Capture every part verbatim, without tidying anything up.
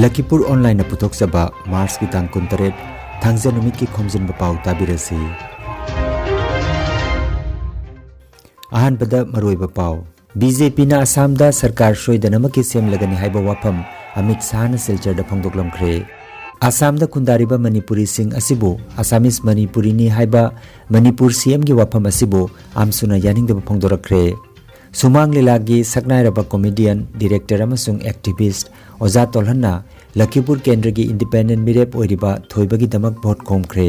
ꯂꯈꯤꯄꯨꯔ ꯑꯣꯟꯂꯥꯏꯟꯅ ꯄꯨꯊꯣꯛꯆꯕ ꯃꯥꯔꯆꯀꯤ ꯇꯥꯡ ꯀꯨꯟꯇꯔꯦꯠ, ꯊꯥꯡꯖ ꯅꯨꯃꯤꯠꯀꯤ ꯈꯣꯝꯖꯤꯟꯕ ꯄꯥꯎ ꯇꯥꯕꯤꯔꯁꯤ꯫ ꯑꯍꯥꯟꯕꯗ ꯃꯔꯨꯑꯣꯏꯕ ꯄꯥꯎ꯫ ꯕꯤ ꯖꯦ ꯄꯤꯅ ꯑꯁꯥꯝꯗ ꯁꯔꯀꯥꯔ ꯁꯣꯏꯗꯅꯃꯛꯀꯤ ꯁꯦꯝꯂꯒꯅꯤ ꯍꯥꯏꯕ ꯋꯥꯐꯝ ꯑꯃꯤꯠ ꯁꯥꯍꯅ ꯁꯤꯜꯆꯔꯗ ꯐꯣꯡꯗꯣꯛꯂꯝꯈ꯭ꯔꯦ꯫ ꯑꯁꯥꯝꯗ ꯈꯨꯟꯗꯥꯔꯤꯕ ꯃꯅꯤꯄꯨꯔꯤꯁꯤꯡ ꯑꯁꯤꯕꯨ ꯑꯁꯥꯃꯤꯁ ꯃꯅꯤꯄꯨꯔꯤꯅꯤ ꯍꯥꯏꯕ ꯃꯅꯤꯄꯨꯔ ꯁꯤ ꯑꯦꯝꯒꯤ ꯋꯥꯐꯝ ꯑꯁꯤꯕꯨ ꯑꯝꯁꯨꯅ ꯌꯥꯅꯤꯡꯗꯕ ꯐꯣꯡꯗꯣꯔꯛꯈ꯭ꯔꯦ꯫ ꯁꯨꯃꯥꯡ ꯂꯤꯂꯥꯒꯤ ꯁꯛꯅꯥꯏꯔꯕ ꯀꯣꯃꯦꯗꯤꯌꯟ, ꯗꯤꯔꯦꯛꯇꯔ ꯑꯃꯁꯨꯡ ꯑꯦꯛꯇꯤꯚꯤꯁꯠ ꯑꯣꯖꯥ ꯇꯣꯜꯍꯟꯅ ꯂꯈꯤꯄꯨꯔ ꯀꯦꯟꯗ꯭ꯔꯒꯤ ꯏꯟꯗꯤꯄꯦꯟꯗꯦꯟꯠ ꯃꯤꯔꯦꯞ ꯑꯣꯏꯔꯤꯕ ꯊꯣꯏꯕꯒꯤꯗꯃꯛ ꯚꯣꯠ ꯈꯣꯝꯈ꯭ꯔꯦ꯫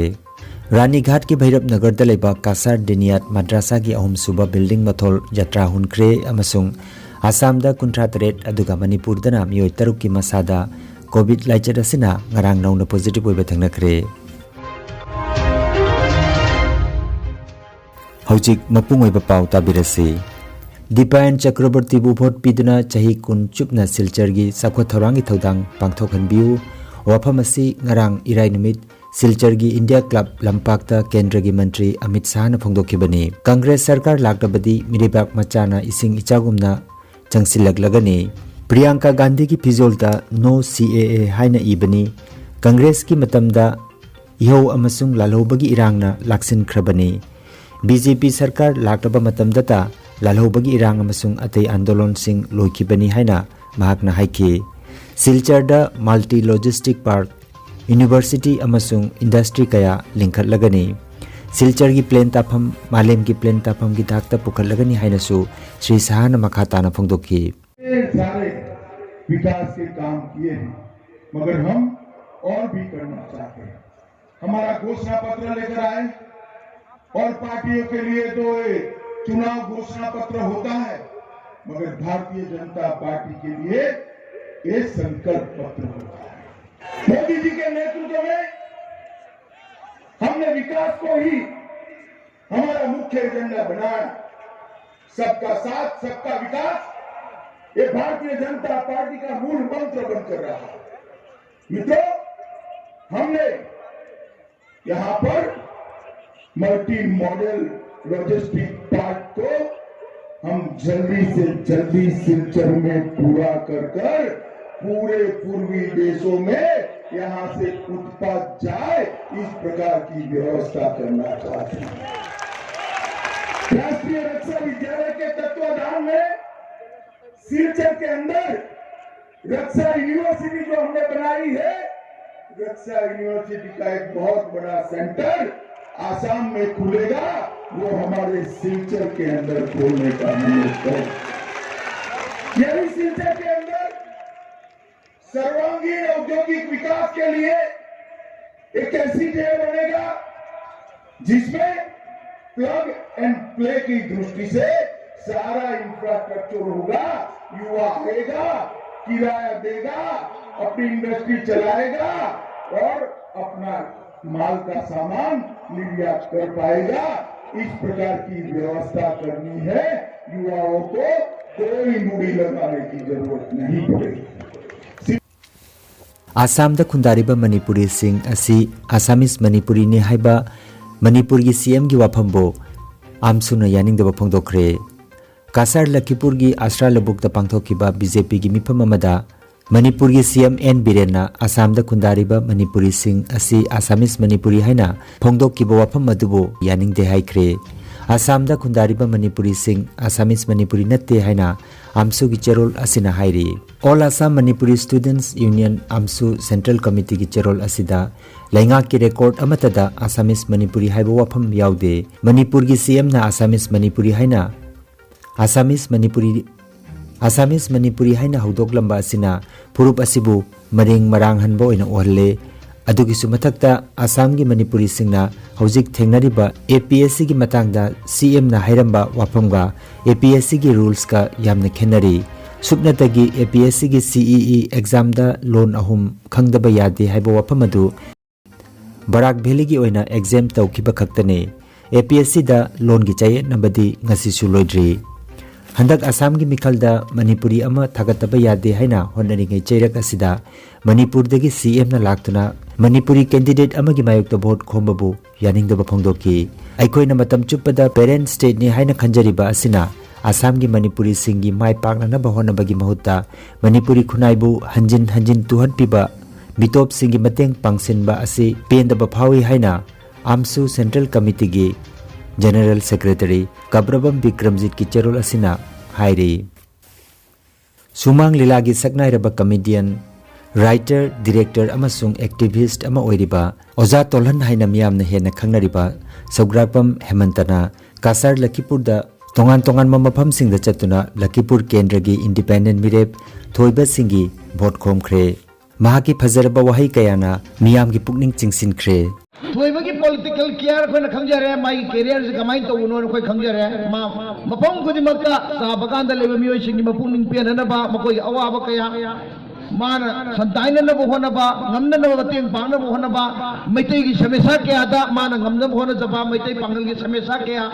ꯔꯥꯅꯤꯘꯥꯠꯀꯤ ꯚꯩꯔꯞ ꯅꯒꯔꯗ ꯂꯩꯕ ꯀꯥꯁꯥꯔ ꯗꯤꯅꯤꯌꯥꯠ ꯃꯗ꯭ꯔꯥꯁꯥꯒꯤ ꯑꯍꯨꯝꯁꯨꯕ ꯕꯤꯜꯗꯤꯡ ꯃꯊꯣꯜ ꯖꯇ꯭ꯔꯥ ꯍꯨꯟꯈ꯭ꯔꯦ ꯑꯃꯁꯨꯡ ꯑꯁꯥꯝꯗ ꯀꯨꯟꯊ꯭ꯔꯥ ꯇꯔꯦꯠ ꯑꯗꯨꯒ ꯃꯅꯤꯄꯨꯔꯗꯅ ꯃꯤꯑꯣꯏ ꯇꯔꯨꯛꯀꯤ ꯃꯁꯥꯗ ꯀꯣꯚꯤꯗ ꯂꯥꯏꯆꯠ ꯑꯁꯤꯅ ꯉꯔꯥꯡ ꯅꯧꯅ ꯄꯣꯖꯤꯇꯤꯚ ꯑꯣꯏꯕ ꯊꯦꯡꯅꯈ꯭ꯔꯦ꯫ ꯍꯧꯖꯤꯛ ꯃꯄꯨꯡ ꯑꯣꯏꯕ ꯄꯥꯎ ꯇꯥꯕꯤꯔꯁꯤ꯫ ꯗꯤꯄꯥꯌꯟ ꯆꯀ꯭ꯔꯕꯔꯇꯤꯕꯨ ꯚꯣꯠ ꯄꯤꯗꯨꯅ ꯆꯍꯤ ꯀꯨꯟ ꯆꯨꯞꯅ ꯁꯤꯜꯆꯔꯒꯤ ꯆꯥꯎꯈꯠ ꯊꯧꯔꯥꯡꯒꯤ ꯊꯧꯗꯥꯡ ꯄꯥꯡꯊꯣꯛꯍꯟꯕꯤꯌꯨ꯫ ꯋꯥꯐꯝ ꯑꯁꯤ ꯉꯔꯥꯡ ꯏꯔꯥꯏ ꯅꯨꯃꯤꯠ ꯁꯤꯜꯆꯔꯒꯤ ꯏꯟꯗꯤꯌꯥ ꯀ꯭ꯂꯕ ꯂꯝꯄꯥꯛꯇ ꯀꯦꯟꯗ꯭ꯔꯒꯤ ꯃꯟꯇ꯭ꯔꯤ ꯑꯃꯤꯠ ꯁꯥꯍꯅ ꯐꯣꯡꯗꯣꯛꯈꯤꯕꯅꯤ꯫ ꯀꯪꯒ꯭ꯔꯦꯁ ꯁꯔꯀꯥꯔ ꯂꯥꯛꯂꯕꯗꯤ ꯃꯤꯔꯩꯕꯥꯛ ꯃꯆꯥꯅ ꯏꯁꯤꯡ ꯏꯆꯥꯎꯒꯨꯝꯅ ꯆꯪꯁꯤꯜꯂꯛꯂꯒꯅꯤ꯫ ꯄ꯭ꯔꯤꯌꯥꯡꯀꯥ ꯒꯥꯟꯙꯤꯒꯤ ꯐꯤꯖꯣꯜꯗ "No C A A" ꯍꯥꯏꯅ ꯏꯕꯅꯤ꯫ ꯀꯪꯒ꯭ꯔꯦꯁꯀꯤ ꯃꯇꯝꯗ ꯏꯍꯧ ꯑꯃꯁꯨꯡ ꯂꯥꯜꯍꯧꯕꯒꯤ ꯏꯔꯥꯡꯅ ꯂꯥꯛꯁꯤꯟꯈ꯭ꯔꯕꯅꯤ꯫ ꯕꯤ ꯖꯦ ꯄꯤ ꯁꯔꯀꯥꯔ ꯂꯥꯛꯂꯕ ꯃꯇꯝꯗꯇ ꯂꯥꯜꯍꯧꯕꯒꯤ ꯏꯔꯥꯡ ꯑꯃꯁꯨꯡ ꯑꯇꯩ ꯑꯥꯟꯗꯣꯂꯟꯁꯤꯡ ꯂꯣꯏꯈꯤꯕꯅꯤ ꯍꯥꯏꯅ ꯃꯍꯥꯛꯅ ꯍꯥꯏꯈꯤ꯫ ꯁꯤꯜꯆꯔꯗ ꯃꯜꯇꯤ ꯂꯣꯖꯤꯁꯇꯤꯛ ꯄꯥꯔꯛ, ꯌꯨꯅꯤꯚꯔꯁꯤꯇꯤ ꯑꯃꯁꯨꯡ ꯏꯟꯗꯁꯇ꯭ꯔꯤ ꯀꯌꯥ ꯂꯤꯡꯈꯠꯂꯒꯅꯤ꯫ ꯁꯤꯜꯆꯔꯒꯤ ꯄ꯭ꯂꯦꯟ ꯇꯥꯐꯝ ꯃꯥꯂꯦꯝꯒꯤ ꯄ꯭ꯂꯦꯟ ꯇꯥꯐꯝꯒꯤ ꯊꯥꯛꯇ ꯄꯨꯈꯠꯂꯒꯅꯤ ꯍꯥꯏꯅꯁꯨ ꯁ꯭ꯔꯤ ꯁꯍꯥꯅ ꯃꯈꯥ ꯇꯥꯅ ꯐꯣꯡꯗꯣꯛꯈꯤ꯫ ढेर सारे विकास के काम किए हैं, मगर हम और भी करना चाहते हैं। हमारा घोषणा पत्र लेकर आए और पार्टियों के लिए तो ये चुनाव घोषणा पत्र होता है, मगर भारतीय जनता पार्टी के लिए ये संकल्प पत्र होता है। मोदी जी के नेतृत्व में हमने विकास को ही हमारा मुख्य एजेंडा बनाया। सबका साथ, सबका विकास, ये भारतीय जनता पार्टी का मूल मंत्र बनकर रहा। मित्रों, हमने यहाँ पर मल्टी मॉडल लॉजिस्टिक पार्क को हम जल्दी से जल्दी सिलचर में पूरा कर कर पूरे पूर्वी देशों में यहाँ से उत्पाद जाए, इस प्रकार की व्यवस्था करना चाहते हैं। राष्ट्रीय रक्षा विद्यालय के तत्वाधान में सिलचर के अंदर रक्षा यूनिवर्सिटी जो हमने बनाई है, रक्षा यूनिवर्सिटी का एक बहुत बड़ा सेंटर आसाम में खुलेगा, वो हमारे सिलचर के अंदर खोलने का हमने तय। यही सिलचर के अंदर सर्वांगीण औद्योगिक विकास के लिए एक ऐसी जगह बनेगा जिसमें प्लग एंड प्ले की दृष्टि से सारा इंफ्रास्ट्रक्चर होगा। युवा आएगा, किराया देगा, अपनी इंडस्ट्री चलाएगा और अपना माल का सामान निर्यात कर पाएगा। इस प्रकार की व्यवस्था करनी है। युवाओं को कोई मूड़ी लगाने की जरूरत नहीं पड़ेगी। ꯑꯁꯥꯝꯗ ꯈꯨꯟꯗꯥꯔꯤꯕ ꯃꯅꯤꯄꯨꯔꯤꯁꯤꯡ ꯑꯁꯤ ꯑꯁꯥꯃꯤꯁ ꯃꯅꯤꯄꯨꯔꯤꯅꯤ ꯍꯥꯏꯕ ꯃꯅꯤꯄꯨꯔꯒꯤ ꯁꯤ ꯑꯦꯝꯒꯤ ꯋꯥꯐꯝꯕꯨ ꯑꯥꯝꯁꯨꯅ ꯌꯥꯅꯤꯡꯗꯕ ꯐꯣꯡꯗꯣꯛꯈ꯭ꯔꯦ꯫ ꯀꯁꯥꯔ ꯂꯈꯤꯄꯨꯔꯒꯤ ꯑꯁ꯭ꯔꯥ ꯂꯧꯕꯨꯛꯇ ꯄꯥꯡꯊꯣꯛꯈꯤꯕ ꯕꯤ ꯖꯦ ꯄꯤꯒꯤ ꯃꯤꯐꯝ ꯑꯃꯗ ꯃꯅꯤꯄꯨꯔꯒꯤ ꯁꯤ ꯑꯦꯝ ꯑꯦꯟ ꯕꯤꯔꯦꯟꯅ ꯑꯁꯥꯝꯗ ꯈꯨꯟꯗꯥꯔꯤꯕ ꯃꯅꯤꯄꯨꯔꯤꯁꯤꯡ ꯑꯁꯤ ꯑꯁꯥꯃꯤꯁ ꯃꯅꯤꯄꯨꯔꯤ ꯍꯥꯏꯅ ꯐꯣꯡꯗꯣꯛꯈꯤꯕ ꯋꯥꯐꯝ ꯑꯗꯨꯕꯨ ꯌꯥꯅꯤꯡꯗꯦ ꯍꯥꯏꯈ꯭ꯔꯦ꯫ ꯑꯁꯥꯝꯗ ꯈꯨꯟꯗꯥꯔꯤꯕ ꯃꯅꯤꯄꯨꯔꯤꯁꯤꯡ ꯑꯁꯥꯃꯤꯁ ꯃꯅꯤꯄꯨꯔꯤ ꯅꯠꯇꯦ ꯍꯥꯏꯅ ꯑꯥꯝꯁꯨꯒꯤ ꯆꯦꯔꯣꯜ ꯑꯁꯤꯅ ꯍꯥꯏꯔꯤ꯫ All Assam Manipuri Students Union, ꯑꯥꯝꯁꯨ, Central Committeeꯒꯤ ꯆꯦꯔꯣꯜ ꯑꯁꯤꯗ ꯂꯩꯉꯥꯛꯀꯤ ꯔꯦꯀꯣꯔꯗ ꯑꯃꯠꯇꯗ ꯑꯁꯥꯃꯤꯁ ꯃꯅꯤꯄꯨꯔꯤ ꯍꯥꯏꯕ ꯋꯥꯐꯝ ꯌꯥꯎꯗꯦ꯫ ꯃꯅꯤꯄꯨꯔꯒꯤ ꯁꯤ ꯑꯦꯝꯅ ꯑꯁꯥꯃꯤꯁ ꯃꯅꯤꯄꯨꯔꯤ ꯍꯥꯏꯅ ꯑꯁꯥꯃꯤꯁ ꯃꯅꯤꯄꯨꯔꯤ ꯑꯁꯥꯃꯤꯁ ꯃꯅꯤꯄꯨꯔꯤ ꯍꯥꯏꯅ ꯍꯧꯗꯣꯛꯂꯝꯕ ꯑꯁꯤꯅ ꯐꯨꯔꯨꯞ ꯑꯁꯤꯕꯨ ꯃꯔꯦꯡ ꯃꯔꯥꯡꯍꯟꯕ ꯑꯣꯏꯅ ꯎꯍꯜꯂꯦ꯫ ꯑꯗꯨꯒꯤꯁꯨ ꯃꯊꯛꯇ ꯑꯁꯥꯝꯒꯤ ꯃꯅꯤꯄꯨꯔꯤꯁꯤꯡꯅ ꯍꯧꯖꯤꯛ ꯊꯦꯡꯅꯔꯤꯕ ꯑꯦ ꯄꯤ ꯑꯦꯁ ꯁꯤꯒꯤ ꯃꯇꯥꯡꯗ ꯁꯤ ꯑꯦꯝꯅ ꯍꯥꯏꯔꯝꯕ ꯋꯥꯐꯝꯒ ꯑꯦ ꯄꯤ ꯑꯦꯁ ꯁꯤꯒꯤ ꯔꯨꯜꯁꯀ ꯌꯥꯝꯅ ꯈꯦꯠꯅꯔꯤ꯫ ꯁꯨꯞꯅꯇꯒꯤ ꯑꯦ ꯄꯤ ꯑꯦꯁ ꯁꯤꯒꯤ ꯁꯤ ꯏ ꯏ ꯑꯦꯛꯖꯥꯝꯗ ꯂꯣꯟ ꯑꯍꯨꯝ ꯈꯪꯗꯕ ꯌꯥꯗꯦ ꯍꯥꯏꯕ ꯋꯥꯐꯝ ꯑꯗꯨ ꯕꯔꯥꯛ ꯚꯦꯂꯤꯒꯤ ꯑꯣꯏꯅ ꯑꯦꯛꯖꯥꯝ ꯇꯧꯈꯤꯕ ꯈꯛꯇꯅꯤ꯫ ꯑꯦ ꯄꯤ ꯑꯦꯁ ꯁꯤꯗ ꯂꯣꯟꯒꯤ ꯆꯌꯦꯠꯅꯕꯗꯤ ꯉꯁꯤꯁꯨ ꯂꯣꯏꯗ꯭ꯔꯤ꯫ ꯍꯟꯗꯛ ꯑꯁꯥꯝꯒꯤ ꯃꯤꯈꯜꯗ ꯃꯅꯤꯄꯨꯔꯤ ꯑꯃ ꯊꯥꯒꯠꯇꯕ ꯌꯥꯗꯦ ꯍꯥꯏꯅ ꯍꯣꯠꯅꯔꯤꯉꯩ ꯆꯩꯔꯛ ꯑꯁꯤꯗ ꯃꯅꯤꯄꯨꯔꯗꯒꯤ ꯁꯤ ꯑꯦꯝꯅ ꯂꯥꯛꯇꯨꯅ ꯃꯅꯤꯄꯨꯔꯤ ꯀꯦꯟꯗꯤꯗꯦꯠ ꯑꯃꯒꯤ ꯃꯥꯌꯣꯛꯇ ꯚꯣꯠ ꯈꯣꯝꯕꯕꯨ ꯌꯥꯅꯤꯡꯗꯕ ꯐꯣꯡꯗꯣꯛꯈꯤ꯫ ꯑꯩꯈꯣꯏꯅ ꯃꯇꯝ ꯆꯨꯞꯄꯗ ꯄꯦꯔꯦꯟꯠ ꯁ꯭ꯇꯦꯠꯅꯤ ꯍꯥꯏꯅ ꯈꯟꯖꯔꯤꯕ ꯑꯁꯤꯅ ꯑꯁꯥꯝꯒꯤ ꯃꯅꯤꯄꯨꯔꯤꯁꯤꯡꯒꯤ ꯃꯥꯏ ꯄꯥꯛꯅꯅꯕ ꯍꯣꯠꯅꯕꯒꯤ ꯃꯍꯨꯠꯇ ꯃꯅꯤꯄꯨꯔꯤ ꯈꯨꯟꯅꯥꯏꯕꯨ ꯍꯟꯖꯤꯟ ꯍꯟꯖꯤꯟ ꯇꯨꯍꯠꯄꯤꯕ ꯃꯤꯇꯣꯞꯁꯤꯡꯒꯤ ꯃꯇꯦꯡ ꯄꯥꯡꯁꯤꯟꯕ ꯑꯁꯤ ꯄꯦꯟꯗꯕ ꯐꯥꯎꯏ ꯍꯥꯏꯅ ꯑꯥꯝꯁꯨ ꯁꯦꯟꯇ꯭ꯔꯦꯜ ꯀꯃꯤꯇꯤꯒꯤ ꯖꯦꯅꯔꯦꯜ ꯁꯦꯀ꯭ꯔꯦꯇꯔꯤ ꯀꯕ꯭ꯔꯕꯝ ꯕꯤꯀ꯭ꯔꯝꯖꯤꯠꯀꯤ ꯆꯦꯔꯣꯜ ꯑꯁꯤꯅ ꯍꯥꯏꯔꯤ꯫ ꯁꯨꯃꯥꯡ ꯂꯤꯂꯥꯒꯤ ꯁꯛꯅꯥꯏꯔꯕ ꯀꯃꯦꯗꯤꯌꯟ, ꯔꯥꯏꯇꯔ, ꯗꯤꯔꯦꯛꯇꯔ ꯑꯃꯁꯨꯡ ꯑꯦꯛꯇꯤꯚꯤꯁ꯭ꯠ ꯑꯃ ꯑꯣꯏꯔꯤꯕ ꯑꯣꯖꯥ ꯇꯣꯜꯍꯟ ꯍꯥꯏꯅ ꯃꯤꯌꯥꯝꯅ ꯍꯦꯟꯅ ꯈꯪꯅꯔꯤꯕ ꯁꯧꯒ꯭ꯔꯥꯛꯄꯝ ꯍꯦꯃꯟꯇꯅ ꯀꯁꯥꯔ ꯂꯈꯤꯄꯨꯔꯗ ꯇꯣꯉꯥꯟ ꯇꯣꯉꯥꯟꯕ ꯃꯐꯝꯁꯤꯡꯗ ꯆꯠꯇꯨꯅ ꯂꯈꯤꯄꯨꯔ ꯀꯦꯟꯗ꯭ꯔꯒꯤ ꯏꯟꯗꯤꯄꯦꯟꯗꯦꯟꯠ ꯃꯤꯔꯦꯞ ꯊꯣꯏꯕꯁꯤꯡꯒꯤ ꯚꯣꯠ ꯈꯣꯝꯈ꯭ꯔꯦ꯫ ꯃꯍꯥꯛꯀꯤ ꯐꯖꯔꯕ ꯋꯥꯍꯩ ꯀꯌꯥꯅ ꯃꯤꯌꯥꯝꯒꯤ ꯄꯨꯛꯅꯤꯡ ꯆꯤꯡꯁꯤꯟꯈ꯭ꯔꯦ꯫ ꯊꯣꯏꯕꯒꯤ ꯄꯣꯂꯤꯇꯤꯀꯦꯜ ꯀꯦꯔꯤꯌꯔ ꯑꯩꯈꯣꯏꯅ ꯈꯪꯖꯔꯦ, ꯃꯥꯒꯤ ꯀꯦꯔꯤꯌꯔꯁꯦ ꯀꯃꯥꯏꯅ ꯇꯧꯕꯅꯣ ꯑꯩꯈꯣꯏ ꯈꯪꯖꯔꯦ꯫ ꯃꯥ ꯃꯐꯝ ꯈꯨꯗꯤꯡꯃꯛꯇ ꯆꯥꯕ ꯀꯥꯟꯗ ꯂꯩꯕ ꯃꯤꯑꯣꯏꯁꯤꯡꯒꯤ ꯃꯄꯨꯛꯅꯤꯡ ꯄꯦꯟꯅꯅꯕ, ꯃꯈꯣꯏꯒꯤ ꯑꯋꯥꯕ ꯀꯌꯥ, ꯃꯥꯅ ꯁꯟꯗꯥꯏꯅꯅꯕ ꯍꯣꯠꯅꯕ, ꯉꯝꯅꯅꯕ ꯃꯇꯦꯡ ꯄꯥꯡꯅꯕ ꯍꯣꯠꯅꯕ, ꯃꯩꯇꯩꯒꯤ ꯁꯃꯁ꯭ꯌꯥ ꯀꯌꯥꯗ ꯃꯥꯅ ꯉꯝꯅꯕ ꯍꯣꯠꯅꯖꯕ, ꯃꯩꯇꯩ ꯄꯥꯡꯒꯜꯒꯤ ꯁꯃꯁ꯭ꯌꯥ ꯀꯌꯥ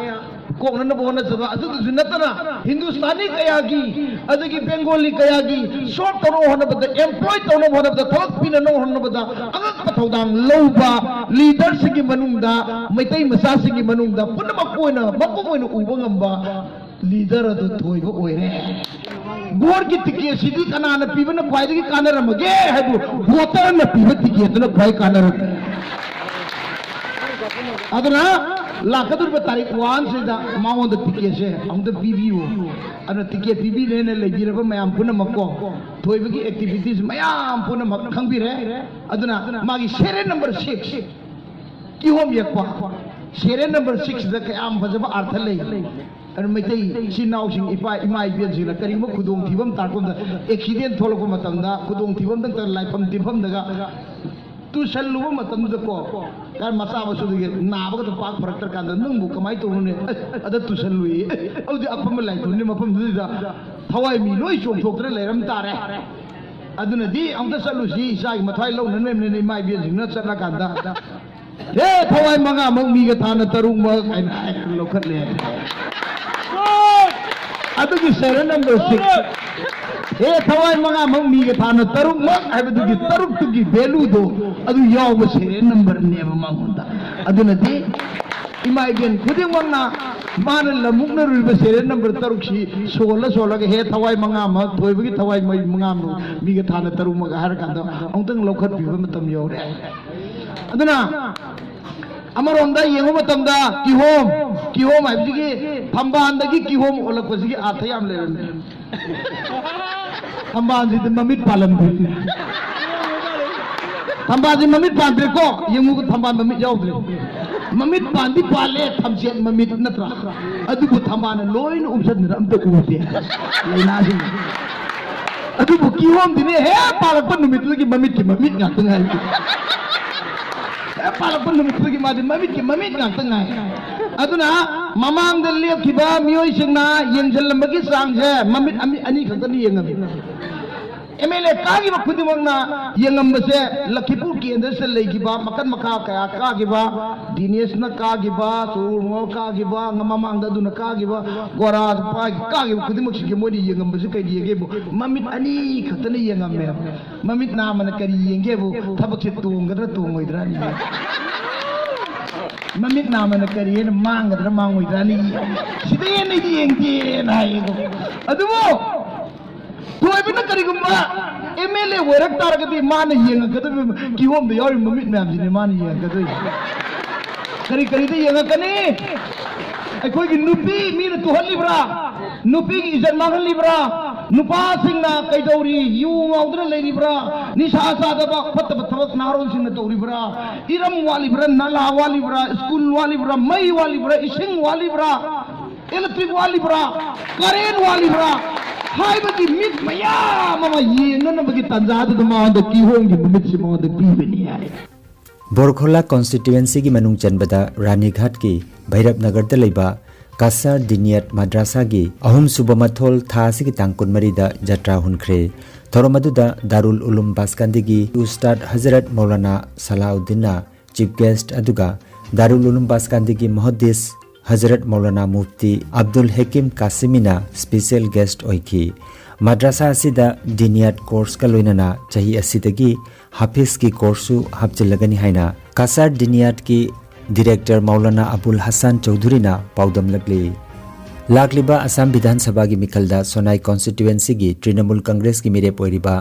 ꯀꯣꯛꯅꯅꯕ ꯍꯣꯠꯅꯖꯕ꯫ ꯑꯗꯨꯗꯁꯨ ꯅꯠꯇꯅ ꯍꯤꯟꯗꯨꯁꯇꯥꯅꯤ ꯀꯌꯥꯒꯤ, ꯑꯗꯒꯤ ꯕꯦꯡꯒꯣꯂꯤ ꯀꯌꯥꯒꯤ ꯁꯣꯜꯕ ꯇꯧꯅꯕ ꯍꯣꯠꯅꯕꯗ, ꯑꯦꯝꯄ꯭ꯂꯣꯏ ꯇꯧꯅꯕ ꯍꯣꯠꯅꯕꯗ, ꯊꯕꯛ ꯄꯤꯅꯅꯕ ꯍꯣꯠꯅꯕꯗ ꯑꯉꯛꯄ ꯊꯧꯗꯥꯡ ꯂꯧꯕ ꯂꯤꯗꯔꯁꯤꯡꯒꯤ ꯃꯅꯨꯡꯗ, ꯃꯩꯇꯩ ꯃꯆꯥꯁꯤꯡꯒꯤ ꯃꯅꯨꯡꯗ ꯄꯨꯝꯅꯃꯛꯄꯨ ꯑꯣꯏꯅ, ꯃꯄꯨꯝ ꯑꯣꯏꯅ ꯎꯕ ꯉꯝꯕ ꯂꯤꯗꯔ ꯑꯗꯨ ꯊꯣꯏꯕ ꯑꯣꯏꯔꯦ꯫ ꯚꯣꯠꯀꯤ ꯇꯤꯀꯦꯠꯁꯤꯗꯤ ꯀꯅꯥꯅ ꯄꯤꯕꯅ ꯈ꯭ꯋꯥꯏꯗꯒꯤ ꯀꯥꯟꯅꯔꯝꯃꯒꯦ ꯍꯥꯏꯕꯨ ꯚꯣꯇꯔꯅ ꯄꯤꯕ ꯇꯤꯀꯦꯠꯇꯨꯅ ꯈ꯭ꯋꯥꯏ ꯀꯥꯟꯅꯔꯝꯃꯤ꯫ ꯑꯗꯨꯅ ꯂꯥꯛꯀꯗꯧꯔꯤꯕ ꯇꯥꯔꯤꯛ ꯋꯥꯟꯁꯤꯗ ꯃꯉꯣꯟꯗ ꯇꯤꯀꯦꯠꯁꯦ ꯑꯃꯨꯛꯇ ꯄꯤꯕꯤꯌꯨ꯫ ꯑꯗꯨꯅ ꯇꯤꯀꯦꯠ ꯄꯤꯕꯤꯔꯦꯅ ꯂꯩꯕꯤꯔꯕ ꯃꯌꯥꯝ ꯄꯨꯝꯅꯃꯛꯀꯣ, ꯊꯣꯏꯕꯒꯤ ꯑꯦꯛꯇꯤꯚꯤꯇꯤꯁ ꯃꯌꯥꯝ ꯄꯨꯝꯅꯃꯛ ꯈꯪꯕꯤꯔꯦ꯫ ꯑꯗꯨꯅ ꯃꯥꯒꯤ ꯁꯦꯔꯤꯌꯦꯜ ꯅꯝꯕꯔ ꯁꯤꯛꯁ, ꯀꯤꯍꯣꯝ ꯌꯦꯛꯄ, ꯁꯦꯔꯤꯌꯦꯜ ꯅꯝꯕꯔ ꯁꯤꯛꯁꯇ ꯀꯌꯥꯝ ꯐꯖꯕ ꯑꯥꯔꯊ ꯂꯩ꯫ ꯑꯗꯨ ꯃꯩꯇꯩ ꯏꯆꯤꯟ ꯏꯅꯥꯎꯁꯤꯡ, ꯏꯄꯥ ꯏꯃꯥ ꯏꯕꯦꯟꯁꯤꯡꯅ ꯀꯔꯤꯒꯨꯝꯕ ꯈꯨꯗꯣꯡꯊꯤꯕ ꯑꯃ ꯇꯥꯔꯛꯄ ꯃꯇꯝꯗ, ꯑꯦꯛꯁꯤꯗꯦꯟ ꯊꯣꯛꯂꯛꯄ ꯃꯇꯝꯗ, ꯈꯨꯗꯣꯡꯊꯤꯕ ꯑꯃꯇ ꯂꯥꯏꯐꯝ ꯇꯤꯟꯐꯝꯗꯒ ꯇꯨꯁꯜꯂꯨꯕ ꯃꯇꯝꯗꯀꯣ, ꯀꯥꯏ ꯃꯆꯥ ꯃꯁꯨꯗꯒꯤ ꯅꯥꯕꯒꯗ ꯄꯥꯛ ꯐꯔꯛꯇ꯭ꯔ ꯀꯥꯟꯗ, "ꯅꯪꯕꯨ ꯀꯃꯥꯏꯅ ꯇꯧꯔꯨꯅꯦ?" "ꯑꯦ, ꯑꯗ ꯇꯨꯁꯜꯂꯨꯏ"꯫ ꯑꯦ, ꯑꯗꯨꯗꯤ ꯑꯐꯝꯕ ꯂꯥꯏꯐꯝꯅꯤ ꯃꯐꯝꯗꯨꯗ ꯊꯋꯥꯏ ꯃꯤ ꯂꯣꯏ ꯆꯣꯡꯊꯣꯛꯇꯅ ꯂꯩꯔꯝ ꯇꯥꯔꯦ꯫ ꯑꯗꯨꯅꯗꯤ ꯑꯃꯨꯛꯇ ꯆꯠꯂꯨꯁꯤ, ꯏꯆꯥꯒꯤ ꯃꯊ꯭ꯋꯥꯏ ꯂꯧꯅꯅꯕꯅꯤꯅ ꯏꯃꯥ ꯏꯕꯦꯟꯁꯤꯡꯅ ꯆꯠꯂꯀꯥꯟꯗ, "ꯍꯦ, ꯊꯋꯥꯏ ꯃꯉꯥꯃꯛ ꯃꯤꯒ ꯊꯥꯅ ꯇꯔꯨꯛꯃꯛ" ꯍꯥꯏꯅ ꯍꯥꯏꯔꯒ ꯂꯧꯈꯠꯂꯦ꯫ ꯑꯗꯨꯒꯤ ꯁꯦꯔꯤꯌꯦꯜ ꯅꯝꯕꯔ ꯁꯤꯛꯁ, "ꯍꯦ, ꯊꯋꯥꯏ ꯃꯉꯥꯃꯛ ꯃꯤꯒ ꯊꯥꯅ ꯇꯔꯨꯛꯃꯛ" ꯍꯥꯏꯕꯗꯨꯒꯤ ꯇꯔꯨꯛꯇꯨꯒꯤ ꯚꯦꯂꯨꯗꯣ ꯑꯗꯨ ꯌꯥꯎꯕ ꯁꯦꯔꯤꯌꯦꯜ ꯅꯝꯕꯔꯅꯦꯕ ꯃꯉꯣꯟꯗ꯫ ꯑꯗꯨꯅꯗꯤ ꯏꯃꯥ ꯏꯕꯦꯟ ꯈꯨꯗꯤꯡꯃꯛꯅ ꯃꯥꯅ ꯂꯝꯃꯨꯛꯅꯔꯨꯔꯤꯕ serial number ꯇꯔꯨꯛꯁꯤ ꯁꯣꯜꯂ ꯁꯣꯜꯂꯒ, "ꯍꯦ, ꯊꯋꯥꯏ ꯃꯉꯥ ꯑꯃ, ꯊꯣꯏꯕꯒꯤ ꯊꯋꯥꯏ ꯃꯔꯤ ꯃꯉꯥ ꯑꯃ, ꯃꯤꯒ ꯊꯥꯅ ꯇꯔꯨꯛꯃꯒ" ꯍꯥꯏꯔ ꯀꯥꯟꯗ ꯑꯃꯨꯛꯇꯪ ꯂꯧꯈꯠꯄꯤꯕ ꯃꯇꯝ ꯌꯧꯔꯦ꯫ ꯑꯗꯨꯅ ꯑꯃꯔꯣꯝꯗ ꯌꯦꯡꯕ ꯃꯇꯝꯗ ꯀꯤꯍꯣꯝ, ꯀꯤꯍꯣꯝ ꯍꯥꯏꯕꯁꯤꯒꯤ, ꯊꯝꯕꯥꯜꯗꯒꯤ ꯀꯤꯍꯣꯝ ꯑꯣꯜꯂꯛꯄꯁꯤꯒꯤ ꯑꯥꯔꯊ ꯌꯥꯝ ꯂꯩꯔꯝꯃꯤ꯫ ꯊꯝꯕꯥꯜꯁꯤꯗꯤ ꯃꯃꯤꯠ ꯄꯥꯜꯂꯝꯗꯦ꯫ ꯊꯝꯕꯥꯜꯁꯤ ꯃꯃꯤꯠ ꯄꯥꯟꯗ꯭ꯔꯦꯀꯣ, ꯌꯦꯡꯉꯨ, ꯊꯝꯕꯥꯜ ꯃꯃꯤꯠ ꯌꯥꯎꯗ꯭ꯔꯦ꯫ ꯃꯃꯤꯠ ꯄꯥꯟꯗꯤ ꯄꯥꯜꯂꯦ, ꯊꯝꯆꯦꯠ ꯃꯃꯤꯠ ꯅꯠꯇ꯭ꯔꯥ? ꯑꯗꯨꯕꯨ ꯊꯝꯕꯥꯜꯅ ꯂꯣꯏꯅ ꯎꯞꯁꯟꯗꯅ ꯑꯝꯇ ꯎꯗꯦ ꯂꯥꯏꯅꯥꯁꯤꯡ꯫ ꯑꯗꯨꯕꯨ ꯀꯤꯍꯣꯝꯗꯤꯅꯦ, ꯍꯦꯛ ꯄꯥꯜꯂꯛꯄ ꯅꯨꯃꯤꯠꯇꯨꯗꯒꯤ ꯃꯃꯤꯠꯀꯤ ꯃꯃꯤꯠ ꯉꯥꯛꯇ ꯉꯥꯏ꯫ ꯍꯦꯛ ꯄꯥꯜꯂꯛꯄ ꯅꯨꯃꯤꯠꯇꯨꯗꯒꯤ ꯃꯥꯗꯤ ꯃꯃꯤꯠꯀꯤ ꯃꯃꯤꯠ ꯉꯥꯛꯇ ꯉꯥꯏ꯫ ꯑꯗꯨꯅ ꯃꯃꯥꯡꯗ ꯂꯦꯞꯈꯤꯕ ꯃꯤꯑꯣꯏꯁꯤꯡꯅ ꯌꯦꯡꯁꯤꯜꯂꯝꯕꯒꯤ ꯆꯥꯡꯁꯦ ꯃꯃꯤꯠ ꯑꯅꯤ, ꯑꯅꯤ ꯈꯛꯇꯅ ꯌꯦꯡꯉꯝꯃꯤ꯫ ꯑꯦꯝ ꯑꯦꯜ ꯑꯦ ꯀꯥꯈꯤꯕ ꯈꯨꯗꯤꯡꯃꯛꯅ ꯌꯦꯡꯉꯝꯕꯁꯦ, ꯂꯈꯤꯄꯨꯔ ꯀꯦꯟꯗ꯭ꯔꯁꯤꯗ ꯂꯩꯈꯤꯕ ꯃꯈꯜ ꯃꯈꯥ ꯀꯌꯥ ꯀꯥꯈꯤꯕ, ꯗꯤꯅꯦꯁꯅ ꯀꯥꯈꯤꯕ, ꯆꯨꯔꯨꯃꯣꯜ ꯀꯥꯈꯤꯕ, ꯃꯃꯥꯡꯗ ꯑꯗꯨꯅ ꯀꯥꯈꯤꯕ, ꯒꯣꯔꯥ ꯄꯥꯏ ꯀꯥꯈꯤꯕ ꯈꯨꯗꯤꯡꯃꯛꯁꯤꯒꯤ ꯃꯣꯏꯅ ꯌꯦꯡꯉꯝꯕꯁꯤ ꯀꯩꯗ ꯌꯦꯡꯒꯦꯕꯨ? ꯃꯃꯤꯠ ꯑꯅꯤ ꯈꯛꯇꯅ ꯌꯦꯡꯉꯝꯃꯦ꯫ ꯃꯃꯤꯠ ꯅꯥꯝꯃꯅ ꯀꯔꯤ ꯌꯦꯡꯒꯦꯕꯨ? ꯊꯕꯛꯁꯦ ꯇꯣꯡꯒꯗ꯭ꯔꯥ ꯇꯣꯡꯉꯣꯏꯗ꯭ꯔꯥꯅ ꯌꯦꯡꯉꯦ꯫ ꯃꯃꯤꯠ ꯅꯥꯝꯃꯅ ꯀꯔꯤ ꯍꯥꯏꯅ ꯃꯥꯡꯒꯗ꯭ꯔꯥ ꯃꯥꯡꯉꯣꯏꯗ꯭ꯔꯥꯅ ꯌꯦꯡꯉꯦ꯫ ꯁꯤꯗ ꯍꯦꯟꯅ ꯌꯦꯡꯗꯦꯅ ꯍꯥꯏꯌꯦꯀꯣ꯫ ꯑꯗꯨꯕꯨ ꯊꯣꯏꯕꯅ ꯀꯔꯤꯒꯨꯝꯕ ꯑꯦꯝ ꯑꯦꯜ ꯑꯦ ꯑꯣꯏꯔꯛ ꯇꯥꯔꯒꯗꯤ ꯃꯥꯅ ꯌꯦꯡꯉꯛꯀꯗꯣꯏꯕ ꯀꯤꯍꯣꯝꯗ ꯌꯥꯎꯔꯤꯕ ꯃꯃꯤꯠ ꯃꯌꯥꯝꯁꯤꯅꯦ ꯃꯥꯅ ꯌꯦꯡꯉꯛꯀꯗꯣꯏꯁꯦ꯫ ꯀꯔꯤ ꯀꯔꯤꯗ ꯌꯦꯡꯉꯛꯀꯅꯤ? ꯑꯩꯈꯣꯏꯒꯤ ꯅꯨꯄꯤ ꯃꯤꯅ ꯇꯨꯍꯜꯂꯤꯕ꯭ꯔꯥ? ꯅꯨꯄꯤꯒꯤ ꯏꯖꯠ ꯃꯥꯡꯍꯜꯂꯤꯕ꯭ꯔꯥ? ꯅꯨꯄꯥꯁꯤꯡꯅ ꯀꯩꯗꯧꯔꯤ? ꯌꯨ ꯉꯥꯎꯗꯨꯅ ꯂꯩꯔꯤꯕ꯭ꯔꯥ? ꯅꯤꯁꯥ ꯆꯥꯗꯕ ꯐꯠꯇꯕ ꯊꯕꯛ ꯅꯍꯥꯔꯣꯜꯁꯤꯡꯅ ꯇꯧꯔꯤꯕ꯭ꯔꯥ? ꯏꯔꯝ ꯋꯥꯠꯂꯤꯕ꯭ꯔꯥ? ꯅꯂꯥ ꯋꯥꯠꯂꯤꯕ꯭ꯔꯥ? ꯁ꯭ꯀꯨꯜ ꯋꯥꯠꯂꯤꯕ꯭ꯔꯥ? ꯃꯩ ꯋꯥꯠꯂꯤꯕ꯭ꯔꯥ? ꯏꯁꯤꯡ ꯋꯥꯠꯂꯤꯕ꯭ꯔꯥ? ꯏꯂꯦꯛꯇ꯭ꯔꯤꯛ ꯋꯥꯠꯂꯤꯕ꯭ꯔꯥ? ꯀꯔꯦꯟ ꯋꯥꯠꯂꯤꯕ꯭ꯔꯥ? ꯍꯥꯏꯕꯒꯤ ꯃꯤꯠ ꯃꯌꯥꯝ ꯑꯃ ꯌꯦꯡꯅꯅꯕꯒꯤ ꯇꯥꯟꯖꯥꯗꯨꯗ ꯃꯉꯣꯟꯗ ꯀꯤꯍꯣꯝꯒꯤ ꯃꯃꯤꯠꯁꯤ ꯃꯉꯣꯟꯗ ꯄꯤꯕꯅꯤ ꯍꯥꯏ꯫ ꯕꯣꯔꯈꯣꯂꯥ constituencyꯒꯤ ꯃꯅꯨꯡ ꯆꯟꯕꯗ ꯔꯥꯅꯤꯘꯥꯠꯀꯤ ꯚꯩꯔꯞꯅꯒꯔꯗ ꯂꯩꯕ ꯀꯁꯥꯔ ꯗꯤꯅꯤꯌꯠ ꯃꯗ꯭ꯔꯥꯁꯥꯒꯤ ꯑꯍꯨꯝꯁꯨꯕ ꯃꯊꯣꯜ ꯊꯥ ꯑꯁꯤꯒꯤ ꯇꯥꯡ ꯀꯨꯟꯃꯔꯤꯗ ꯖꯇ꯭ꯔꯥ ꯍꯨꯟꯈ꯭ꯔꯦ꯫ ꯊꯧꯔꯝ ꯑꯗꯨꯗ ꯗꯥꯔꯨꯜ ꯎꯂꯨꯝ ꯕꯥꯁꯀꯥꯟꯗꯤꯒꯤ ꯎꯁꯇꯥꯗ ꯍꯖꯔꯠ ꯃꯧꯂꯥꯅꯥ ꯁꯂꯥꯎꯗꯤꯟꯅ chief guest ꯑꯗꯨꯒ ꯗꯥꯔꯨꯜ ꯎꯂꯨꯝ ꯕꯥꯁꯀꯥꯟꯗꯤꯒꯤ ꯃꯨꯍꯗꯤꯁ ꯍꯖꯔꯠ ꯃꯧꯂꯥꯅꯥ ꯃꯨꯐꯇꯤ ꯑꯕꯗꯨꯜ ꯍꯦꯀꯤꯝ ꯀꯥꯁꯤꯃꯤꯅ special guest ꯑꯣꯏꯈꯤ꯫ ꯃꯗ꯭ꯔꯥꯁꯥ ꯑꯁꯤꯗ ꯗꯤꯅꯤꯌꯥꯠ courseꯀ ꯂꯣꯏꯅꯅ ꯆꯍꯤ ꯑꯁꯤꯗꯒꯤ ꯍꯥꯐꯤꯖꯀꯤ courseꯁꯨ ꯍꯥꯞꯆꯤꯜꯂꯒꯅꯤ ꯍꯥꯏꯅ ꯀꯁꯥꯔ ꯗꯤꯅꯤꯌꯥꯠꯀꯤ ꯗꯤꯔꯦꯛꯇꯔ ꯃꯧꯂꯥꯅꯥ ꯑꯕꯨꯜ ꯍꯁꯥꯟ ꯆꯧꯙꯨꯔꯤꯅ ꯄꯥꯎꯗꯝꯂꯛꯂꯤ꯫ ꯂꯥꯛꯂꯤꯕ ꯑꯁꯥꯝ ꯕꯤꯙꯥꯟ ꯁꯚꯥꯒꯤ ꯃꯤꯈꯜꯗ ꯁꯣꯅꯥꯏ ꯀꯣꯟꯁꯇꯤꯇ꯭ꯌꯨꯑꯦꯟꯁꯤꯒꯤ ꯇ꯭ꯔꯤꯅꯃꯨꯜ ꯀꯪꯒ꯭ꯔꯦꯁꯀꯤ ꯃꯤꯔꯦꯞ ꯑꯣꯏꯔꯤꯕ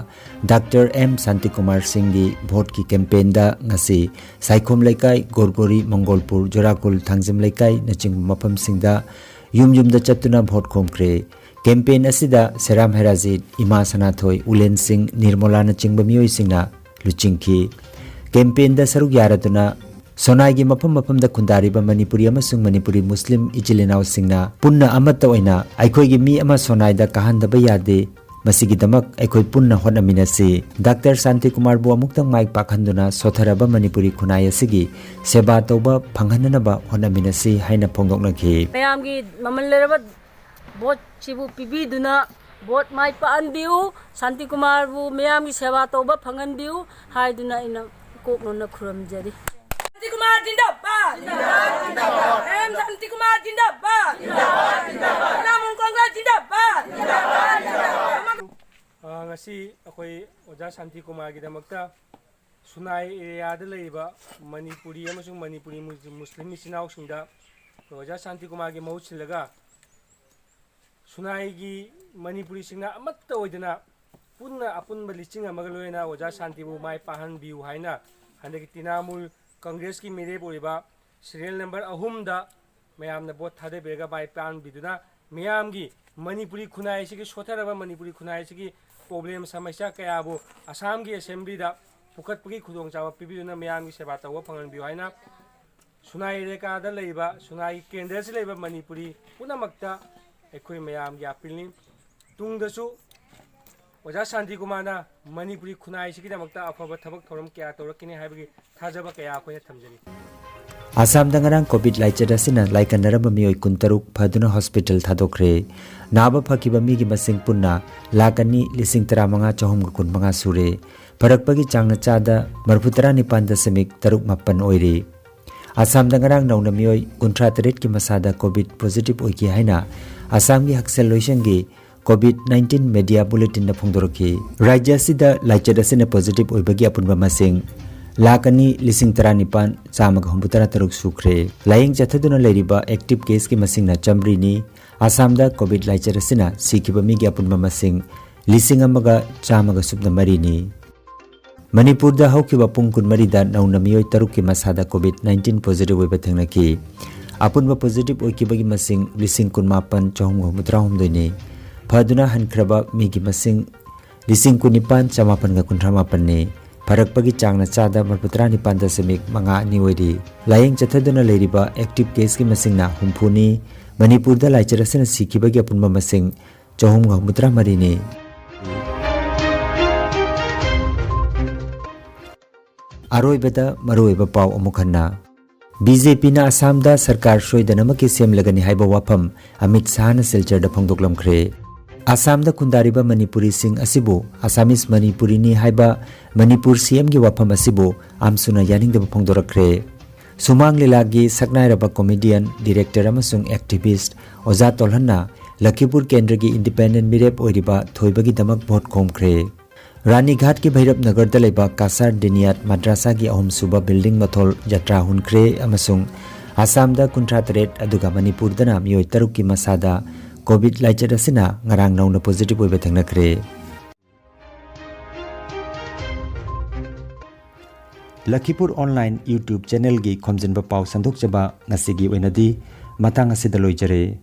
ꯗꯥꯛꯇꯔ ꯑꯦꯝ ꯁꯥꯟꯇꯤꯀꯨꯃꯥꯔ ꯁꯤꯡꯒꯤ ꯚꯣꯠꯀꯤ ꯀꯦꯝꯄꯦꯟꯗ ꯉꯁꯤ ꯁꯥꯏꯈꯣꯝ ꯂꯩꯀꯥꯏ, ꯒꯣꯔꯒꯣꯔꯤ, ꯃꯪꯒꯣꯜꯄꯨꯔ, ꯖꯣꯔꯥꯀꯨꯜ, ꯊꯥꯡꯖꯝ ꯂꯩꯀꯥꯏꯅꯆꯤꯡꯕ ꯃꯐꯝꯁꯤꯡꯗ ꯌꯨꯝ ꯌꯨꯝꯗ ꯆꯠꯇꯨꯅ ꯚꯣꯠ ꯈꯣꯝꯈ꯭ꯔꯦ꯫ ꯀꯦꯝꯄꯦꯟ ꯑꯁꯤꯗ ꯁꯦꯔꯥꯝ ꯍꯦꯔꯥꯖꯤꯠ, ꯏꯃꯥ ꯁꯅꯥꯊꯣꯏ, ꯎꯂꯦꯟ ꯁꯤꯡ, ꯅꯤꯔꯃꯣꯂꯥꯅꯆꯤꯡꯕ ꯃꯤꯑꯣꯏꯁꯤꯡꯅ ꯂꯨꯆꯤꯡꯈꯤ꯫ ꯀꯦꯝꯄꯦꯟꯗ ꯁꯔꯨꯛ ꯌꯥꯔꯗꯨꯅ ꯁꯣꯅꯥꯏꯒꯤ ꯃꯐꯝ ꯃꯐꯝꯗ ꯈꯨꯟꯗꯥꯔꯤꯕ ꯃꯅꯤꯄꯨꯔꯤ ꯑꯃꯁꯨꯡ ꯃꯅꯤꯄꯨꯔꯤ ꯃꯨꯁꯂꯤꯝ ꯏꯆꯤꯜ ꯏꯅꯥꯎꯁꯤꯡꯅ ꯄꯨꯟꯅ ꯑꯃꯠꯇ ꯑꯣꯏꯅ ꯑꯩꯈꯣꯏꯒꯤ ꯃꯤ ꯑꯃ ꯁꯣꯅꯥꯏꯗ ꯀꯥꯍꯟꯗꯕ ꯌꯥꯗꯦ, ꯃꯁꯤꯒꯤꯗꯃꯛ ꯑꯩꯈꯣꯏ ꯄꯨꯟꯅ ꯍꯣꯠꯅꯃꯤꯟꯅꯁꯤ꯫ ꯗꯥꯛꯇꯔ ꯁꯥꯟꯇꯤꯀꯨꯃꯥꯔꯕꯨ ꯑꯃꯨꯛꯇꯪ ꯃꯥꯏ ꯄꯥꯛꯍꯟꯗꯨꯅ ꯁꯣꯊꯔꯕ ꯃꯅꯤꯄꯨꯔꯤ ꯈꯨꯟꯅꯥꯏ ꯑꯁꯤꯒꯤ ꯁꯦꯕꯥ ꯇꯧꯕ ꯐꯪꯍꯟꯅꯅꯕ ꯍꯣꯠꯅꯃꯤꯟꯅꯁꯤ ꯍꯥꯏꯅ ꯐꯣꯡꯗꯣꯛꯅꯈꯤ꯫ ꯃꯌꯥꯝꯒꯤ ꯃꯃꯜ ꯂꯩꯔꯕ ꯚꯣꯠꯁꯤꯕꯨ ꯄꯤꯕꯤꯗꯨꯅ ꯚꯣꯠ ꯃꯥꯏ ꯄꯥꯛꯍꯟꯕꯤꯌꯨ, ꯁꯥꯟꯇꯤꯀꯨꯃꯥꯔꯕꯨ ꯃꯤꯌꯥꯝꯒꯤ ꯁꯦꯕꯥ ꯇꯧꯕ ꯐꯪꯍꯟꯕꯤꯌꯨ ꯍꯥꯏꯗꯨꯅ ꯑꯩꯅ ꯀꯣꯛꯅꯣꯟꯅ ꯈꯨꯔꯨꯝꯖꯔꯤ꯫ ꯁꯥꯟꯇꯤꯀꯨꯃꯥꯔ ꯖꯤꯟꯗꯥꯕꯥꯗ! ꯑꯦꯝ ꯁꯥꯟꯇꯤꯀꯨꯃꯥꯔ ꯖꯤꯟꯗꯥꯕꯥꯗ! ꯇ꯭ꯔꯤꯅꯃꯨꯜ ꯀꯣꯡꯒ꯭ꯔꯦꯁ ꯖꯤꯟꯗꯥꯕꯥꯗ! ꯑ, ꯉꯁꯤ ꯑꯩꯈꯣꯏ ꯑꯣꯖꯥ ꯁꯥꯟꯇꯤꯀꯨꯃꯥꯔꯒꯤꯗꯃꯛꯇ ꯁꯨꯅꯥꯏ ꯑꯦꯔꯤꯌꯥꯗ ꯂꯩꯔꯤꯕ ꯃꯅꯤꯄꯨꯔꯤ ꯑꯃꯁꯨꯡ ꯃꯅꯤꯄꯨꯔꯤ ꯃꯨ-, ꯃꯨꯁꯂꯤꯝ ꯏꯆꯤꯟ ꯏꯅꯥꯎꯁꯤꯡꯗ ꯑꯩꯈꯣꯏ ꯑꯣꯖꯥ ꯁꯥꯟꯇꯤꯀꯨꯃꯥꯔꯒꯤ ꯃꯍꯨꯠ ꯁꯤꯜꯂꯒ ꯁꯨꯅꯥꯏꯒꯤ ꯃꯅꯤꯄꯨꯔꯤꯁꯤꯡꯅ ꯑꯃꯠꯇ ꯑꯣꯏꯗꯅ ꯄꯨꯟꯅ ꯑꯄꯨꯟꯕ ꯂꯤꯆꯤꯡ ꯑꯃꯒ ꯂꯣꯏꯅꯅ ꯑꯣꯖꯥ ꯁꯥꯟꯇꯤꯕꯨ ꯃꯥꯏ ꯄꯥꯛꯍꯟꯕꯤꯌꯨ ꯍꯥꯏꯅ ꯍꯟꯗꯛꯀꯤ ꯇ꯭ꯔꯤꯅꯃꯨꯜ ꯀꯪꯒ꯭ꯔꯦꯁꯀꯤ ꯃꯤꯔꯦꯞ ꯑꯣꯏꯔꯤꯕ ꯁꯤꯔꯤꯌꯦꯜ ꯅꯝꯕꯔ ꯑꯍꯨꯝꯗ ꯃꯌꯥꯝꯅ ꯚꯣꯠ ꯊꯥꯗꯕꯤꯔꯒ ꯃꯥꯏ ꯄꯥꯛꯍꯟꯕꯤꯗꯨꯅ ꯃꯤꯌꯥꯝꯒꯤ ꯃꯅꯤꯄꯨꯔꯤ ꯈꯨꯟꯅꯥꯏ ꯑꯁꯤꯒꯤ ꯁꯣꯠꯊꯔꯕ ꯃꯅꯤꯄꯨꯔꯤ ꯈꯨꯟꯅꯥꯏ ꯑꯁꯤꯒꯤ ꯄ꯭ꯔꯣꯕ꯭ꯂꯦꯝ ꯁꯃꯁ꯭ꯌꯥ ꯀꯌꯥꯕꯨ ꯑꯁꯥꯝꯒꯤ ꯑꯦꯁꯦꯝꯕ꯭ꯂꯤꯗ ꯄꯨꯈꯠꯄꯒꯤ ꯈꯨꯗꯣꯡꯆꯥꯕ ꯄꯤꯕꯤꯗꯨꯅ ꯃꯤꯌꯥꯝꯒꯤ ꯁꯦꯕꯥ ꯇꯧꯕ ꯐꯪꯍꯟꯕꯤꯌꯨ ꯍꯥꯏꯅ ꯁꯨꯅꯥꯏ ꯑꯦꯂꯦꯀꯥꯗ ꯂꯩꯕ, ꯁꯨꯅꯥꯏꯒꯤ ꯀꯦꯟꯗ꯭ꯔꯁꯤ ꯂꯩꯕ ꯃꯅꯤꯄꯨꯔꯤ ꯄꯨꯝꯅꯃꯛꯇ ꯑꯩꯈꯣꯏ ꯃꯌꯥꯝꯒꯤ ꯑꯄꯤꯜꯅꯤ꯫ ꯇꯨꯡꯗꯁꯨ ꯑꯣꯖꯥ ꯁꯥꯟꯇꯤꯀꯨꯃꯥꯔꯅ ꯃꯅꯤꯄꯨꯔꯤ ꯈꯨꯟꯅꯥꯏꯁꯤꯒꯤꯗꯃꯛꯇ ꯑꯐꯕ ꯊꯕꯛ ꯊꯧꯔꯝ ꯀꯌꯥ ꯇꯧꯔꯛꯀꯅꯤ ꯍꯥꯏꯕꯒꯤ ꯊꯥꯖꯕ ꯀꯌꯥ ꯑꯩꯈꯣꯏꯅ ꯊꯝꯖꯔꯤ꯫ ꯑꯁꯥꯝꯗ ꯉꯔꯥꯡ ꯀꯣꯚꯤꯗ ꯂꯥꯏꯆꯠ ꯑꯁꯤꯅ ꯂꯥꯏꯀꯟꯅꯔꯕ ꯃꯤꯑꯣꯏ ꯀꯨꯟꯇꯔꯨꯛ ꯐꯗꯨꯅ ꯍꯣꯁꯄꯤꯇꯥꯜ ꯊꯥꯗꯣꯛꯈ꯭ꯔꯦ꯫ ꯅꯥꯕ ꯐꯈꯤꯕ ꯃꯤꯒꯤ ꯃꯁꯤꯡ ꯄꯨꯟꯅ ꯂꯥꯈ ꯑꯅꯤ ꯂꯤꯁꯤꯡ ꯇꯔꯥꯃꯉꯥ ꯆꯍꯨꯝꯒ ꯀꯨꯟꯃꯉꯥ ꯁꯨꯔꯦ꯫ ꯐꯔꯛꯄꯒꯤ ꯆꯥꯡꯅ ꯆꯥꯗ ꯃꯔꯤꯐꯨꯇꯔꯥ ꯅꯤꯄꯥꯟ ꯗꯁꯃꯤꯛ ꯇꯔꯨꯛ ꯃꯥꯄꯟ ꯑꯣꯏꯔꯤ꯫ ꯑꯁꯥꯝꯗ ꯉꯔꯥꯡ ꯅꯧꯅ ꯃꯤꯑꯣꯏ ꯀꯨꯟꯊ꯭ꯔꯥ ꯇꯔꯦꯠꯀꯤ ꯃꯁꯥꯗ ꯀꯣꯚꯤꯗ ꯄꯣꯖꯤꯇꯤꯚ ꯑꯣꯏꯈꯤ ꯍꯥꯏꯅ ꯑꯁꯥꯝꯒꯤ ꯍꯛꯁꯦꯜ ꯂꯣꯏꯁꯪꯒꯤ ꯀꯣꯚꯤꯗ ꯅꯥꯏꯟꯇꯤꯟ ꯃꯦꯗꯤꯌꯥ ꯕꯨꯂꯦꯇꯤꯟꯗ ꯐꯣꯡꯗꯣꯔꯛꯈꯤ꯫ ꯔꯥꯖ꯭ꯌ ꯑꯁꯤꯗ ꯂꯥꯏꯆꯠ ꯑꯁꯤꯅ ꯄꯣꯖꯤꯇꯤꯚ ꯑꯣꯏꯕꯒꯤ ꯑꯄꯨꯟꯕ ꯃꯁꯤꯡ ꯂꯥꯈ ꯑꯅꯤ ꯂꯤꯁꯤꯡ ꯇꯔꯥꯅꯤꯄꯥꯟ ꯆꯥꯝꯃꯒ ꯍꯨꯝꯐꯨꯇꯔꯥ ꯇꯔꯨꯛ ꯁꯨꯈ꯭ꯔꯦ꯫ ꯂꯥꯌꯦꯡ ꯆꯠꯊꯗꯨꯅ ꯂꯩꯔꯤꯕ active caseꯀꯤ ꯃꯁꯤꯡꯅ ꯆꯥꯃꯔꯤꯅꯤ꯫ ꯑꯁꯥꯝꯗ COVID ꯂꯥꯏꯆꯠ ꯑꯁꯤꯅ ꯁꯤꯈꯤꯕ ꯃꯤꯒꯤ ꯑꯄꯨꯟꯕ ꯃꯁꯤꯡ ꯂꯤꯁꯤꯡ ꯑꯃꯒ ꯆꯥꯝꯃꯒ ꯁꯨꯞꯅ ꯃꯔꯤꯅꯤ꯫ ꯃꯅꯤꯄꯨꯔꯗ ꯍꯧꯈꯤꯕ ꯄꯨꯡ ꯀꯨꯟꯃꯔꯤꯗ ꯅꯧꯅ ꯃꯤꯑꯣꯏ ꯇꯔꯨꯛꯀꯤ ꯃꯁꯥꯗ COVID nineteen positive ꯑꯣꯏꯕ ꯊꯦꯡꯅꯈꯤ꯫ ꯑꯄꯨꯟꯕ positive ꯑꯣꯏꯈꯤꯕꯒꯤ ꯃꯁꯤꯡ ꯂꯤꯁꯤꯡ ꯀꯨꯟꯃꯥꯄꯟ ꯆꯍꯨꯝꯒ ꯍꯨꯝꯐꯨꯇꯔꯥꯍꯨꯝꯗꯣꯏꯅꯤ꯫ ꯐꯗꯨꯅ ꯍꯟꯈ꯭ꯔꯕ ꯃꯤꯒꯤ ꯃꯁꯤꯡ ꯂꯤꯁꯤꯡ ꯀꯨꯟꯅꯤꯄꯥꯟ ꯆꯃꯥꯄꯟꯒ ꯀꯨꯟꯊ꯭ꯔꯥ ꯃꯥꯄꯟꯅꯤ꯫ ꯐꯔꯛꯄꯒꯤ ꯆꯥꯡꯅ ꯆꯥꯗ ꯃꯔꯤꯐꯨꯇꯔꯥ ꯅꯤꯄꯥꯟ ꯗꯁꯃꯤꯛ ꯃꯉꯥ ꯑꯅꯤ ꯑꯣꯏꯔꯤ꯫ ꯂꯥꯌꯦꯡ ꯆꯠꯊꯗꯨꯅ ꯂꯩꯔꯤꯕ active caseꯀꯤ ꯃꯁꯤꯡꯅ ꯍꯨꯝꯐꯨꯅꯤ꯫ ꯃꯅꯤꯄꯨꯔꯗ ꯂꯥꯏꯆꯠ ꯑꯁꯤꯅ ꯁꯤꯈꯤꯕꯒꯤ ꯑꯄꯨꯟꯕ ꯃꯁꯤꯡ ꯆꯍꯨꯝꯒ ꯍꯨꯝꯐꯨꯇꯔꯥ ꯃꯔꯤꯅꯤ꯫ ꯑꯔꯣꯏꯕꯗ ꯃꯔꯨꯑꯣꯏꯕ ꯄꯥꯎ ꯑꯃꯨꯛ ꯍꯟꯅ꯫ BJPꯅ ꯑꯁꯥꯝꯗ ꯁꯔꯀꯥꯔ ꯁꯣꯏꯗꯅꯃꯛꯀꯤ ꯁꯦꯝꯂꯒꯅꯤ ꯍꯥꯏꯕ ꯋꯥꯐꯝ ꯑꯃꯤꯠ ꯁꯥꯍꯅ ꯁꯤꯜꯆꯔꯗ ꯐꯣꯡꯗꯣꯛꯂꯝꯈ꯭ꯔꯦ꯫ ꯑꯁꯥꯝꯗ ꯈꯨꯟꯗꯥꯔꯤꯕ ꯃꯅꯤꯄꯨꯔꯤꯁꯤꯡ ꯑꯁꯤꯕꯨ Assamese ꯃꯅꯤꯄꯨꯔꯤꯅꯤ ꯍꯥꯏꯕ ꯃꯅꯤꯄꯨꯔ CMꯒꯤ ꯋꯥꯐꯝ ꯑꯁꯤꯕꯨ ꯑꯝꯁꯨꯅ ꯌꯥꯅꯤꯡꯗꯕ ꯐꯣꯡꯗꯣꯔꯛꯈ꯭ꯔꯦ꯫ ꯁꯨꯃꯥꯡ ꯂꯤꯂꯥꯒꯤ ꯁꯛꯅꯥꯏꯔꯕ comedian, director ꯑꯃꯁꯨꯡ activist ꯑꯣꯖꯥ ꯇꯣꯜꯍꯟꯅ ꯂꯈꯤꯄꯨꯔ ꯀꯦꯟꯗ꯭ꯔꯒꯤ independent ꯃꯤꯔꯦꯞ ꯑꯣꯏꯔꯤꯕ ꯊꯣꯏꯕꯒꯤꯗꯃꯛ vote ꯈꯣꯝꯈ꯭ꯔꯦ꯫ ꯔꯥꯅꯤꯘꯥꯠꯀꯤ ꯚꯩꯔꯞ ꯅꯒꯔꯗ ꯂꯩꯕ ꯀꯥꯁꯥꯔ ꯗꯤꯅꯤꯌꯥꯠ ꯃꯗ꯭ꯔꯥꯁꯥꯒꯤ ꯑꯍꯨꯝꯁꯨꯕ building ꯃꯊꯣꯜ ꯖꯇ꯭ꯔꯥ ꯍꯨꯟꯈ꯭ꯔꯦ ꯑꯃꯁꯨꯡ ꯑꯁꯥꯝꯗ ꯀꯨꯟꯊ꯭ꯔꯥ ꯇꯔꯦꯠ ꯑꯗꯨꯒ ꯃꯅꯤꯄꯨꯔꯗꯅ ꯃꯤꯑꯣꯏ ꯇꯔꯨꯛꯀꯤ ꯃꯁꯥꯗ COVID ꯂꯥꯏꯆꯠ ꯑꯁꯤꯅ ꯉꯔꯥꯡ ꯅꯧꯅ positive ꯑꯣꯏꯕ ꯊꯦꯡꯅꯈ꯭ꯔꯦ꯫ ꯂꯈꯤꯄꯨꯔ online YouTube channelꯒꯤ ꯈꯣꯝꯖꯤꯟꯕ ꯄꯥꯎ ꯁꯟꯗꯣꯛꯆꯕ ꯉꯁꯤꯒꯤ ꯑꯣꯏꯅꯗꯤ ꯃꯇꯥꯡ ꯑꯁꯤꯗ ꯂꯣꯏꯖꯔꯦ꯫